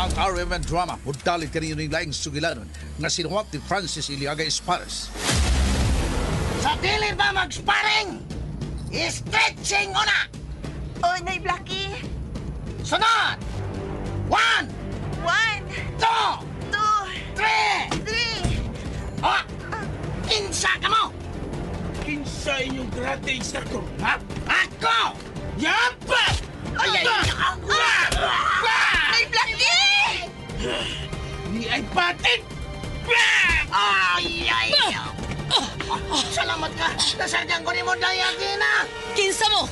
Ang RMN Drama mudalit kaninyo ning laing sugilanon nga sinuwat ni Francis Iliaga Espares. Sa dili ba mag-sparring? Stretching una! Oh, Nay Blackie. Sunod! 1, 1, 2, 2, 3! 3. Oh! Kinsa ka mo? Kinsa inyong karate instructor, ha? Ako! Yapa! Ay, ay, ay! Nay Blackie! Ni ay patit! Ay, ay! Salamat ka! Nasargan ko ni mo, Dayagina! Kinsa mo?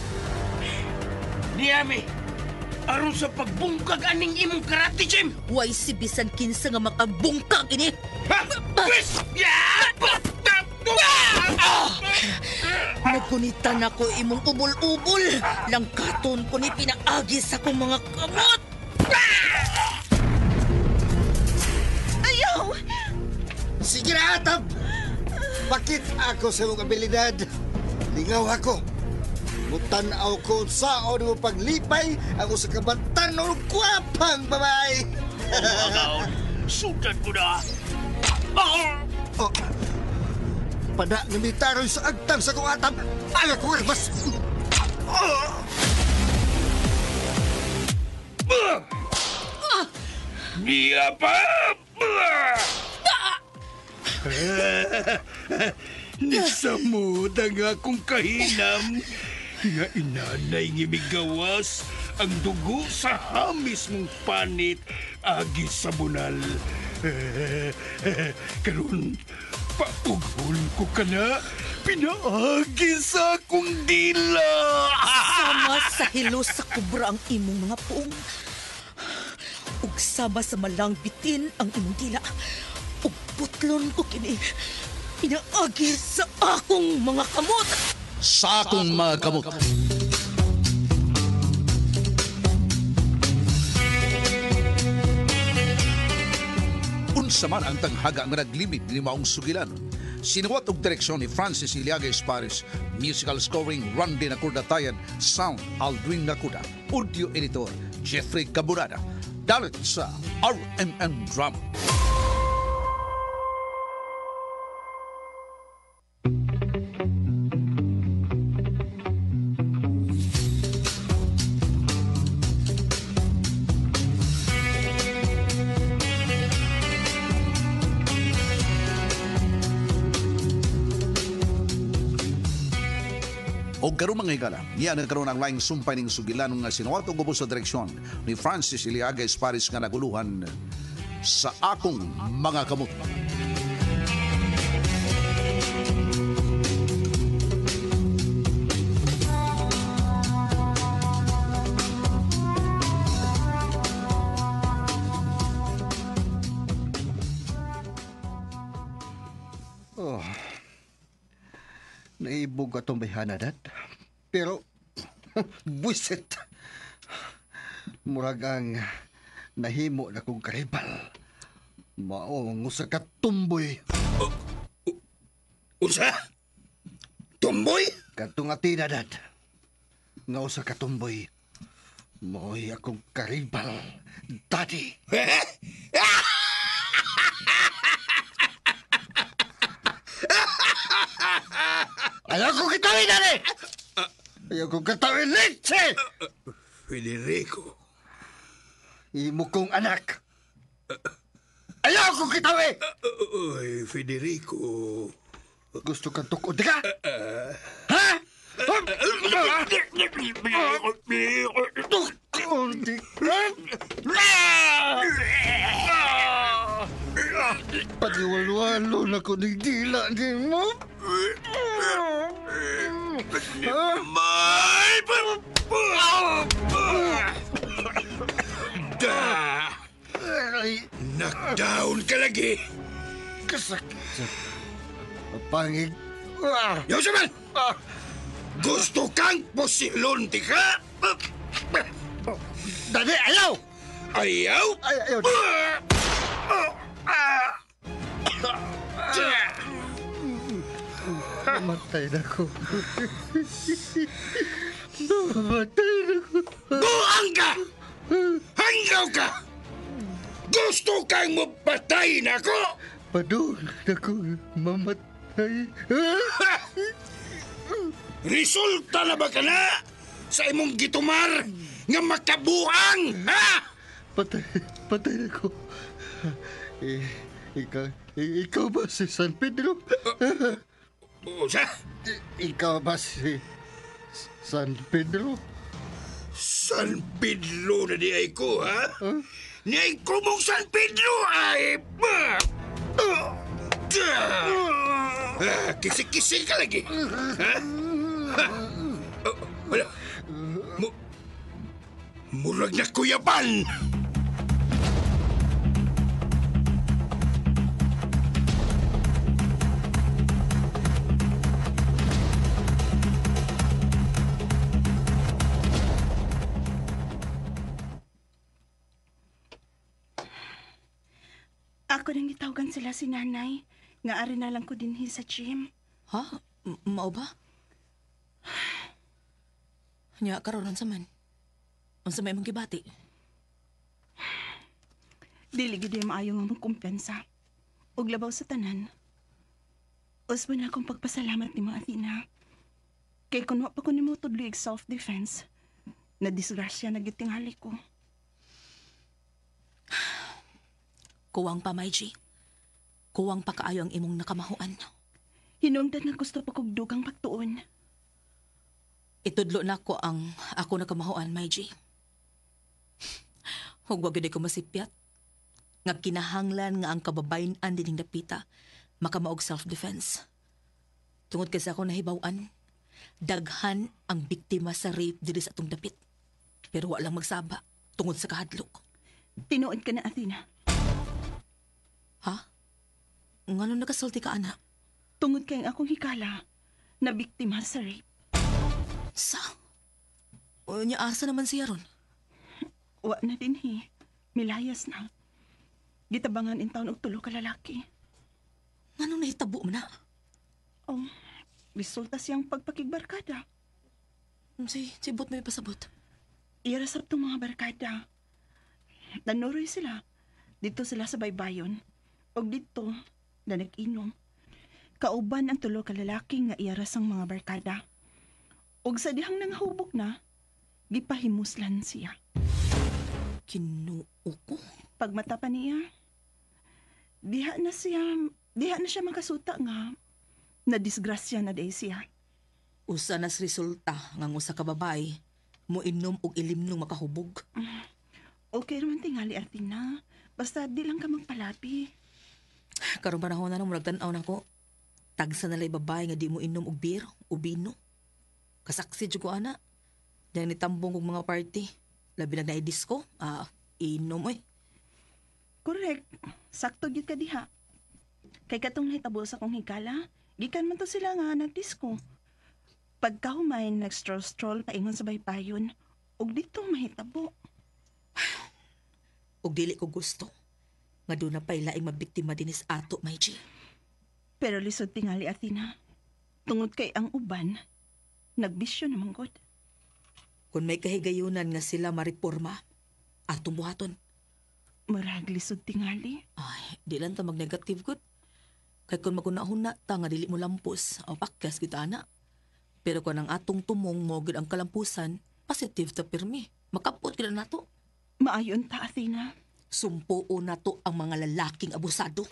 Niami, aron sa pagbungkag aning imong karate gym! Way si bisan kinsa nga makabungkag ini. Ha? Pwes! Yapa! Nagunitan ako imong ubol-ubol. Langkaton ko ni pinaagi sa akong mga kamot. Ayaw! Sige na, Atab! Bakit ako sa imong abilidad? Lingaw ako. Mutanaw ko saon mo paglipay ang usa ka batan-ong gwapang babae. Agaw, sudan ko na! Oh, pada nga mitaroy sa agtang sa kong atab. Ayaw ko armas. Niya pa! Nisamod ang akong kahinam nga inanay nga migawas ang dugo sa hamis mong panit agi sa bunal. Karon paughon ko ka na, pinaagi sa akong dila. Sama sa hilo sa kubra ang imong mga puong. Ug sama sa malang bitin ang imong dila. Ug putlon ko kini. Pinaagi sa akong mga kamot. Sa akong mga kamot. Unsa man ang tanghaga nga naglimit ni maong sugilanon. Sinuwat og direksyon ni Francis Iliaga Espares, musical scoring Randy Nakurda Tayan, sound Aldrin Nakuda, audio editor Jeffrey Caburada. Dalit sa RMN Drama. O karon mga higala, niya nagkaroon ang laing sumpay ning sugilanon nga sinuwat og ubos sa direksyon ni Francis Iliaga Espares nga naguluhan sa akong mga kamot. Oh. Naibog atong bayhana, Dad. Pero, buwisit. Murag ang nahimo na kong karibal. Mao ang usa ka tumboy. Unsa? Tumboy? Katong atina, Dad. Nga usa ka tumboy. Mao'y akong karibal, Daddy. Ayaw kong kitawin, Daddy! Ayaw kong katawin, leche! Federico. Imo kong anak. Ayaw kong kitawin! Oy, Federico. Gusto kang tukod ka? Ha? Tukod ka? Pag-iwalwalo na ko ng dila ni mo. May! Da! Ay, Knockdown ka lagi! kasakit. Pangig. Yoseman! Gusto kang posilon, di ka? Dali, ayaw! Ayaw? Ay, ayaw. Matay na ko. Matay na ko. Buang ka! Hanggaw ka! Gusto kang mapatay na ako? Padung na ko mamatay. Resulta na ba ka na sa imong gitumar nga makabuang, ha? Patay na ko. Ikaw ba si San Pedro? Usa? Ikaw ba si San Pedro? San Pedro na di ay ko, ha? Huh? Ni ay ko mong San Pedro ay... Kisi-kisi ka lagi. Ha? Wala. Murag na kuyaban! Ako nang gitawagan sila si nanay. Nga ari na lang ko dinhi sa gym. Ha? Mao ba? Nya, karon unsa man? Unsa may imong gibati? Dili gid maayo nga mong kumpiyansa. Ug labaw sa tanan. Usbo na akong pagpasalamat nimo, Athena. Kay kun wa pa ko nimo tudloy og self-defense, na disgrasya na gyud tingali ko. Kuwang pa, Maiji. Kuwang pa kaayo ang imong nakamahuan. Hinungdan nga gusto pa kog dugang pagtuon. Itudlo na ko ang ako nakamahuan, Maiji. Ug wa gyud ko masipyat. Nga kinahanglan nga ang kababayen-an dining dapita makamaog self-defense. Tungod kasi ako nahibaw-an, daghan ang biktima sa rape diri sa atong dapit. Pero wa lang magsaba tungod sa kahadlok. Tinuod ka na, Athena. Ha? Ngano nakasulti ka, ana? Tungod kay ang akong hikala na biktima sa rape. Sa? O niya asa naman siya ron? Wa na din hi. Milayas na. Gitabangan in town og tulo ka lalaki. Nganong nahitabo man na? Oh, resulta siyang pagpakigbarkada. Si bot may pasabot. Ira sab tong mga barkada. Nanuroy sila. Dito sila sa baybayon. Og dito, na nag-inom. Kauban ang tulo ka lalaki nga iyaras ang mga barkada. Og sa dihang nanghubok na, gipahimuslan siya. Kinuo ko? Pagmata pa niya, diha na siya makasuta nga na disgrasya na day siya. Usa nas resulta nga ang usa ka babae mo inom og ilimnong makahubog. Okay raman tingali, Athena. Basta di lang ka magpalapi. Karon panahon na nung murag tan-aw nako. Tagsa na lay babae nga di mo inom og beer o bino. Kasaksi jud ko ana. Dahil nitambong og mga party. Labi na naay disco, inom oy. Correct. Sakto gyud ka diha. Kay katong nahitabo sa akong higala, gikan man to sila nga nagdisco. Pagkahumain, nag-stroll-stroll paingon sa baybayon, ug dito mahitabo. Ug dili ko gusto nga doon na pa'y laing mabiktima dinis ato, Maiji. Pero lisod tingali, Athena. Tungod kay ang uban, nagbisyo naman god. Kung may kahigayunan nga sila mariporma, atong buhaton. Murag lisod tingali. Ay, di lang ta mag-negative good. Kay kung magunahuna ta nga dili mo lampos, o pakyas kita ana. Pero kung ang atong tumong mo gud ang kalampusan, positive ta pirmi. Makapot gid nato. Maayon ta, Athena. Sumpuo nato ang mga lalaking abusado.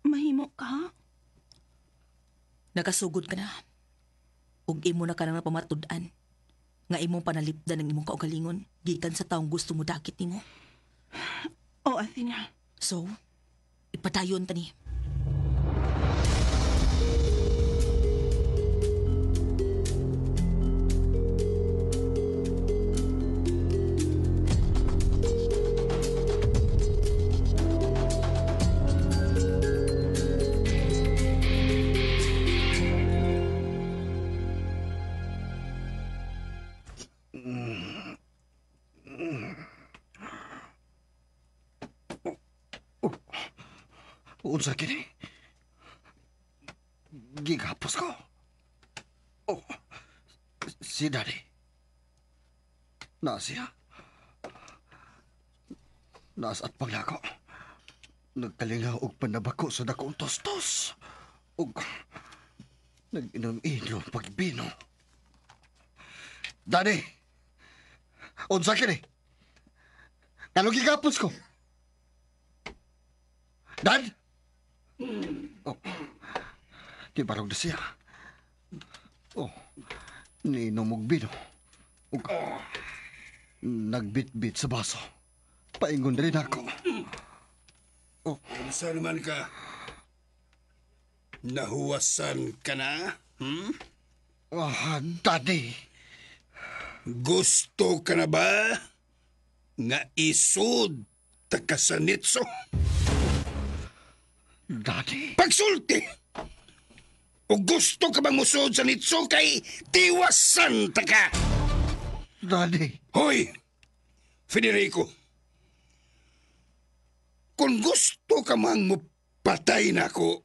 Mahimo ka? Nakasugod ka na. Ug imo na ka nang napamatud-an. Nga imong panalipdan ang imong kaugalingon gikan sa taong gusto mo dakit nimo. Oh, Athena. So, ipadayon ta ni. Unsa kini? Gigapos ko. Oh, si Daddy. Na siya. Naas at paglako. Nagkalingaw og panabako sa dakong tostos. Og nag-inom-inom pagbino. Daddy! Unsa kini? Nganong gigapos ko? Dad? Oh, di barog na siya. Oh, niinom og bino. Og nagbitbit sa baso. Paingon rin ako. Oh. Unsa naman ka? Nahuwasan ka na? Hmm? Ah, Daddy. Gusto ka na ba nga isod ta ka sa nitso? Daddy? Pagsulti! O gusto ka bang musod sa nitso kay tiwasan ta ka? Daddy! Hoy! Federico! Kung gusto ka mang mupatay na ako,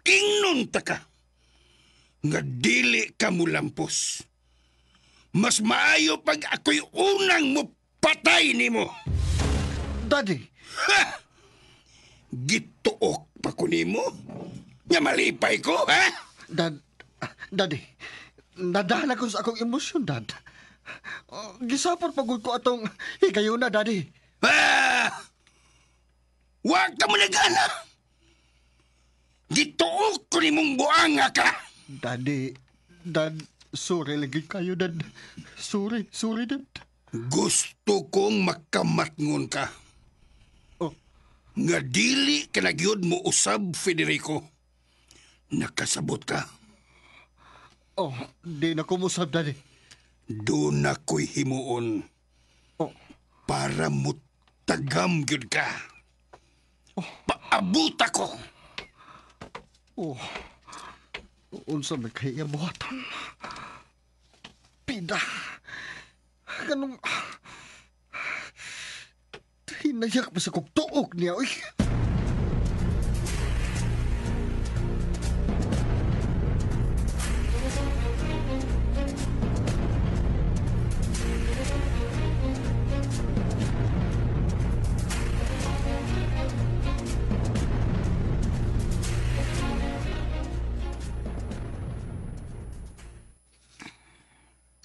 ingnon ta ka nga dili ka mulampos. Mas maayo pag ako'y unang mupatay nimo. Daddy! Ha! Gituok pa ko nimo? Nga malipay ko, ha? Dad, Daddy, nadala ko sa akong emosyon, Dad. Gisapot pagod ko atong higayuna, Daddy. Ah! Huwag ka mo nagana! Gituok ko ni mong buanga ka! Daddy, Dad, sorry lagi kayo, Dad. Sorry, sorry, Dad. Gusto kong makamatngon ka. Oh. Nga dili ka na gyud mo usab, Federico. Nakasabot ka. Oh, di na ko musab, Daddy. Doon na ko'y himuon. Oh. Para mutagam gyud ka. Oh. Paabot ako. Oh. Unsa may kaya buhaton? Pida. Ganong... Hinayak pa sa kong tuok niya, uy.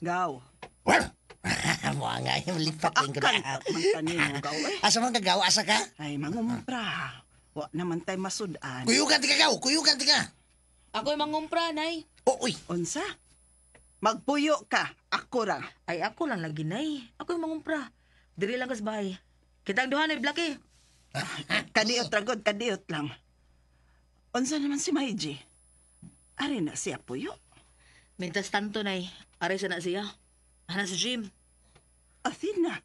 Gaw. Well, mga nga yung lipat din ko na. Akan man tanin mo, gaw eh. Asa man ka, gaw? Asa ka? Ay, mangumpra. Wa naman tayo masudan. Kuyugan ti ka, gaw. Kuyugan ti ka. Ako'y mangumpra, nay. Oh, uy. Unsa? Magpuyo ka. Ako ra. Ay, ako lang lagi, nay. Ako'y mangumpra. Diri lang kas bahay. Kitang duha na, Blackie. Kadiot ragod, kadiot lang. Unsa naman si Maiji? Ari na siya puyo. Mintas tanto, nay. Aray sa na siya. Ana si Jim. Athena.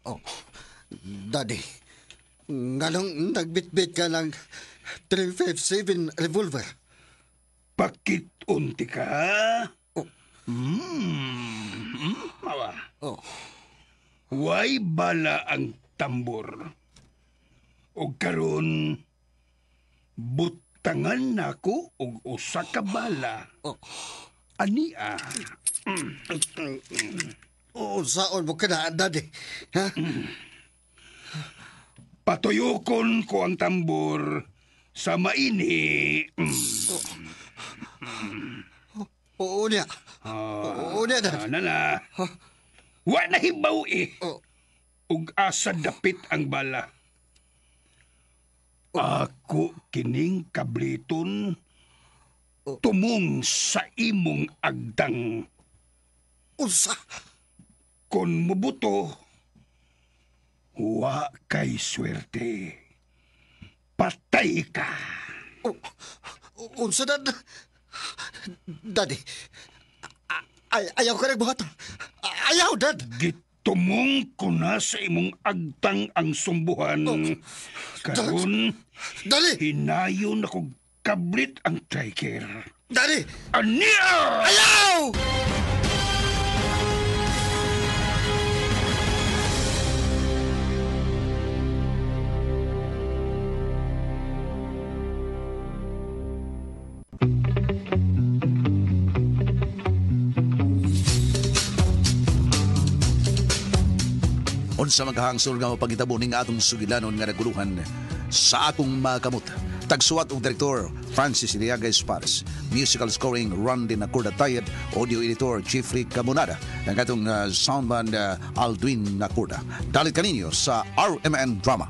Oh, Daddy, nganong nagbitbit ka ng 357 revolver? Pakit-unti ka? Oh. Mawa. Oh. Way bala ang tambor. O karon butangan nako og usa ka bala. Oh. Ania. Oh, saon mo ka na, Daddy? Ha? Patuyokon ko ang tambor sa maini. Oo niya. Oo niya, Dad. Na na. Wa na hibaw eh. Oh. Ug asa dapit ang bala. Ako kining kabliton tumong sa imong agdang. Unsa? Kon mubuto, wa kay swerte. Patay ka. Oh, unsa, Dad? Daddy, ayaw ka nagbuhat. Ayaw, Dad. Gituok Tumong ko na sa imong agtang ang sumbuhan. Karon, Dali! hinayon ako kablit ang trigger. Dali! Ania! Ayaw! Unsa maghahangsor nga mapagitabo ning atong sugilanon nga naguluhan sa akong makamot. Tagsuwat og direktor Francis Iliaga Espares. Musical scoring Randy Nacorda Tayed, audio editor Jeffrey Camonada, ang atong soundman Aldwin Nacorda. Dalit kaninyo sa RMN Drama.